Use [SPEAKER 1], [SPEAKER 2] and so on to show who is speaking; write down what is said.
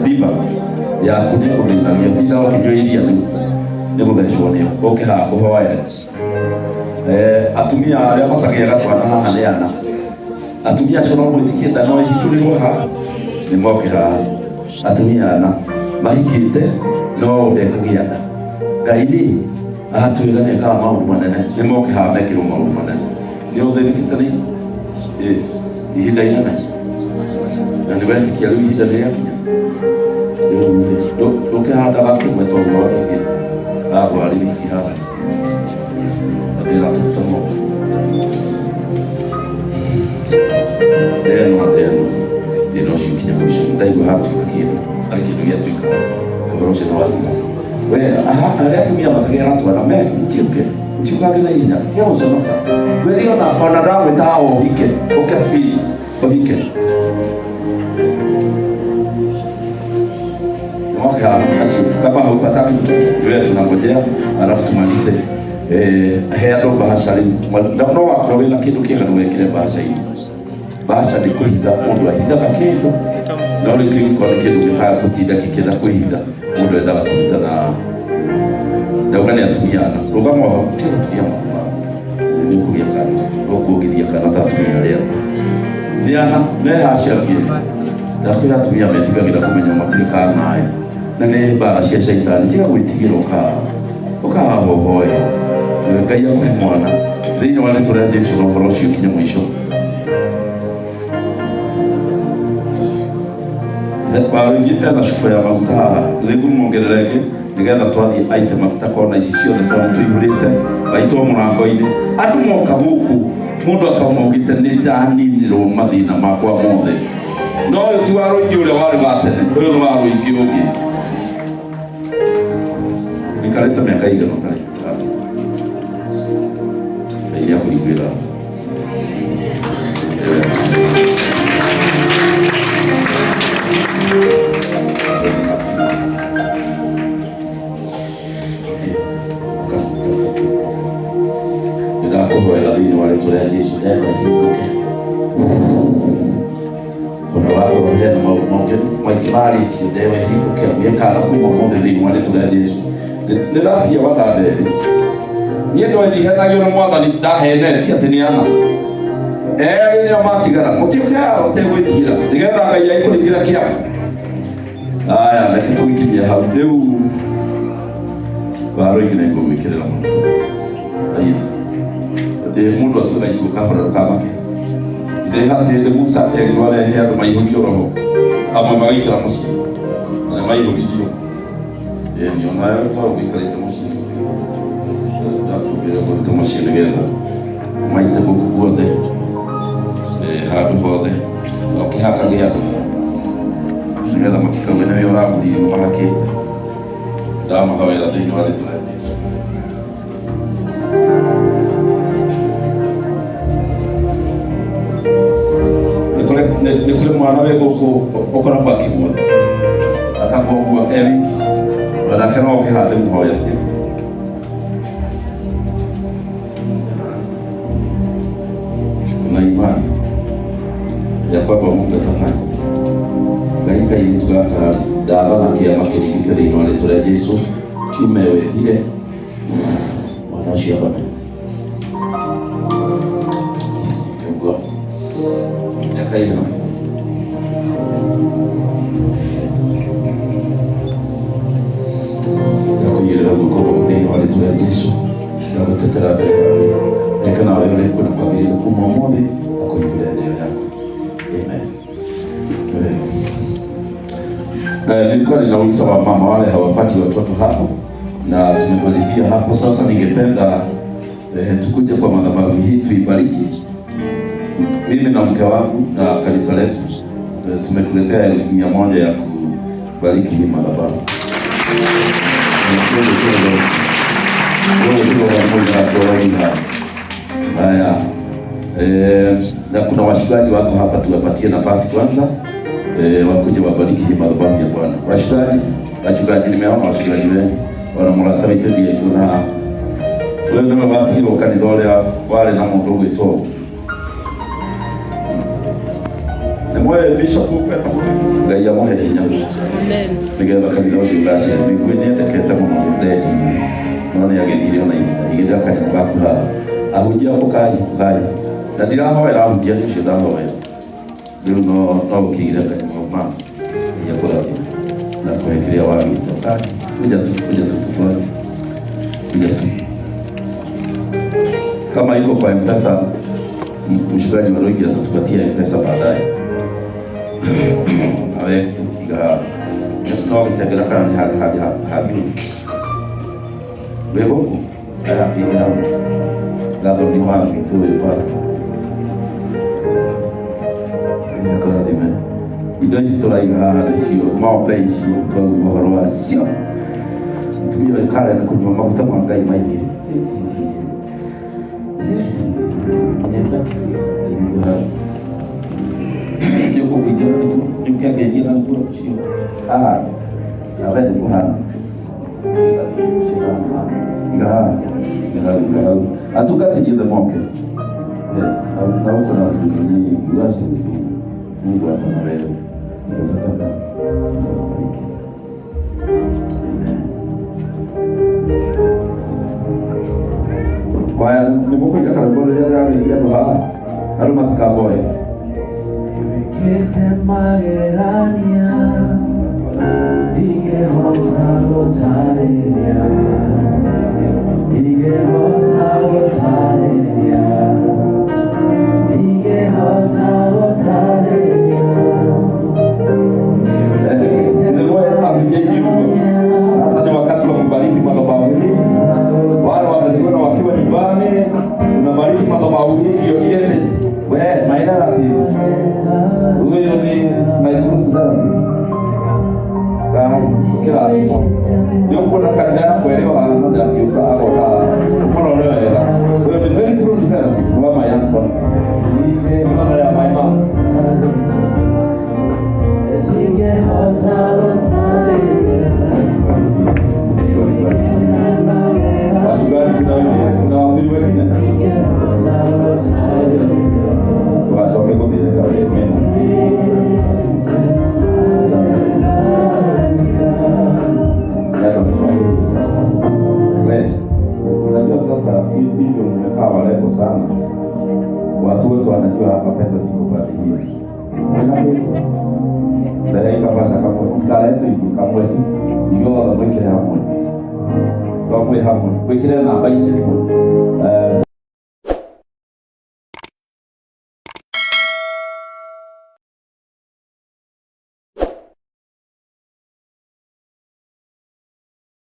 [SPEAKER 1] Liver yaku nĩ ĩgũthĩnagia tinda ũkĩnyua iria nĩ gũthecwo nĩyo ũke haha ngũhoere. Atumia arĩa matagĩaga twana haha nĩ ana. Atumia acio no mwĩtĩkie nda no ĩhingũrĩrwo haha nĩ moke haha. Atumia ana mahikĩte no ndekũgĩa nda. Ngai rĩ aratwĩra nĩ ekaga maũndũ manene, nĩ moke haha mekĩrwo maũndũ manene. Nĩ ũthĩnĩkĩte nĩ ihinda inene na nĩ wetĩkia rĩu ihinda nĩ rĩakinya. Rĩu rĩ ndũkĩhandaga kĩmwe tondũ wa rĩngĩ agwa arĩ wiki haha na ndĩratũruta moko ndeno ndeno thĩna ũcio kinya mũico ndaigua hatuĩka kĩndũ arĩ kĩndũ gĩatuĩka ũhoro ũcio nĩ wathira. We aha arĩa atumia matagĩaga twana me mũtiũke mũtiũkange na ihenya tiga gũconoka kwĩrĩ ona ndagwĩta ũhike ũke free ũhike. Okay, acio kama haupataki mtoto wewe tunangojea alafu tumalize. He andũ bahasha rĩu no wakorwo wĩna kĩndũ kĩega no wekĩre bahasha-inĩ. Bahasha nĩ kũhitha mũndũ ahithaga kĩndũ no rĩu kĩngĩkorwo nĩ kĩndũ gĩtaga gũtinda kĩkĩenda kwĩhitha mũndũ endaga kũruta na ndauga nĩ atumia ana rũgama ho tiga gũturia maũndũ nĩ ũkũgĩa kana ũkuongithia kana ta atumia arĩa angĩ nĩ ana meha acio angĩ ndakwĩra atumia metigagĩra kũmenya matirĩ kanaĩ na nĩ mbara cia caitani tiga gwĩtigĩra ũkahaha ũhoe Ngai akũhe mwana thĩinĩ wa rĩtwa rĩa Jesu na ũhoro ũcio ũkinye mũico. Warũingĩ ena cuba ya maguta haha rĩu muongerere ĩngĩ nĩgetha twathiĩ aite maguta kona ici ciothe tondũ tũihũrĩte maitwo mũrango-inĩ. Andũ moka gũkũ mũndũ akauma augĩte nĩ ndaninĩrwo mathĩna makwa mothe, no ũyũ ti Warũingĩ ũrĩa warĩ wa tene, ũyũ nĩ Warũingĩ ũngĩ ikarĩte mĩaka igana ũtarĩ. Ngai nĩakũiguĩra. Nĩndakũhoera thĩinĩ wa rĩtwa rĩa Jesu ndenda hingũke ona wakorwo hena maũndũ mangĩ maingĩ marĩtio ndewe hingũke ũgĩe kana kuma ũmũthĩ thĩinĩ wa rĩtwa rĩa Jesu. Nĩ ndatigia wandanderi niĩ ndoĩ ndihenagio nĩ mwathani ndahenetie atĩ nĩ ana erĩ nĩo matigara mũtiũke haha ũtegwĩtigĩra nĩgetha Ngai agĩkũringĩra kĩama. Aya reke tũgĩkinyie hau rĩu warũingĩ nĩ ngũgwĩkĩrĩra maguta. Aya ndĩ mũndũ atuaga itua kahora ndũkamake. Ndĩ hatirĩ hĩndĩ Musa erirwo arehe andũ maihũrio roho amwe magaikara mũciĩ na nĩ maihũririo. Ĩni onawe to ũikarĩte mũciĩ ndakumbĩra kũruta mũciĩ nĩgetha maite gũkũ guothe handũ hothe ũkĩhakage andũ nĩgetha matikauge nĩwe ũragũrire mahakĩte. Ndamahoera thĩinĩ wa rĩtwa rĩa Jesu. Nĩ kũrĩ mwana wĩ gũkũ ũkoragwo akĩgua akagua ũguo e wiki onake no oke haha ndĩmũhoerie. Na imani ya kwamba Mungu atafanya. Ngai kairĩtu gaka rĩ ndathana kĩama kĩringĩke thĩinĩ wa rĩtwa rĩa Jesu kiume wethire mwana ũcio ahone. Nĩguo mĩaka igana ndakũigĩrĩra guoko gwaku thĩinĩ wa rĩtwa rĩa Jesu ndagũtetera mbere ya Ngai eka nawe ũrĩa kwenda kwagĩrĩire kuma ũmũthĩ akũhingũre ndĩo yaku. Amen. Nilikuwa ninauliza wamama wale hawapati watoto hapo na tumemalizia hapo. Sasa ningependa tukuje kwa madhabahu hii tuibariki. Mimi na mke wangu na kanisa letu tumekuletea 100,000 ya kubariki hii madhabahu. Haya, na kuna wachungaji wako hapa, tuwapatie nafasi kwanza wakuje wabariki hii madhabahu ya Bwana. Wachungaji, wachungaji, nimeona wachungaji wengi wana mũrata witũ ndiĩ na wewe nĩwe watigirwo kanitha ũrĩa warĩ na mũndũ ũgwĩtwo nĩ Mwe bishop ukweta Ngai amuhe hinya. Nigetha kanitha ũcio ũgacĩre. Mĩguĩ nĩendekete mũno ndendi no nĩagĩthire ona ihenya. Igĩrĩra kanyamũ gaku haha. Ahunjia ũkai ũkai. Na ndirahoera ahunjia nĩ ũcio ndahoera. Rĩu no no ũkĩigĩre kanyamũ ma Ngai akũrathime na kũhe kĩrĩa wagĩte. Ũkai kuja tu kuja tu tutware. Kuja tu. Kama iko kwa M-Pesa, mchungaji wa Roigi atatupatia M-Pesa baadaye. Nawe iga no gĩtengera kana nĩ handũ hangĩ hangĩ wĩ gũkũ aya kĩgĩa hau ngatho nĩ wa witũ ũyũ pastor. Ngai akũrathime. Indo ici tũraiga haha nĩcio ng'ombe icio twaigua ũhoro wacio. Mũtumia ũyũ Karen kũnyua maguta ma Ngai maingĩ. Nyita. Nĩ ũkũngeithia nĩ ũkĩangeithia na nĩguo ũcio haha nawe nĩ kũhana. Iga haha. Iga hau, iga hau. Atungatĩri othe moke. Na uko na huzuni nyingi, uache huzuni. Mungu ako na wewe. Ika sadaka. Mungu akubariki. Amen. Kwaya nĩ mũkũiga karwĩmbo rĩrĩa rĩrageithia andũ haha andũ matikamboe.
[SPEAKER 2] Wĩkĩte magerania ndingĩhota gũtarĩria ndingĩhota gũtarĩria ndingĩhota gũtarĩria.
[SPEAKER 1] Nĩmwe ahunjia inyuĩ. Sasa ni wakati wa kubariki madhabahu hii. Wale wametuona wakiwa nyumbani, tunabariki madhabahu hii ndio ilete we my relative. Huyo ni my close relative. Kai kĩrathimo. Nĩ ũkuona kanitha yakwa ĩrĩ o haha no ndangĩũka agoka haha. Ũmũrore wega. Huyo ni very close relative wa my uncle. Mother ya my mom.
[SPEAKER 2] Ndingĩhota gũtarĩria.
[SPEAKER 1] Wachungaji kuna wengine, kuna wahubiri wengine wacoke gũthĩnĩka wĩ mena. Asante. Neno ni kwa We, unajua sasa hivyo mmekaa warembo sana. Watu wote wanajua hapa pesa ziko pande hiyo. Mwena kĩndũ? Rehe kabasha kamwe, mũtikarehe tũingĩ kamwe tu. Inyuothe mwĩkĩre hamwe. To mwĩ hamwe. Mwĩkĩre namba-inĩ ĩmwe.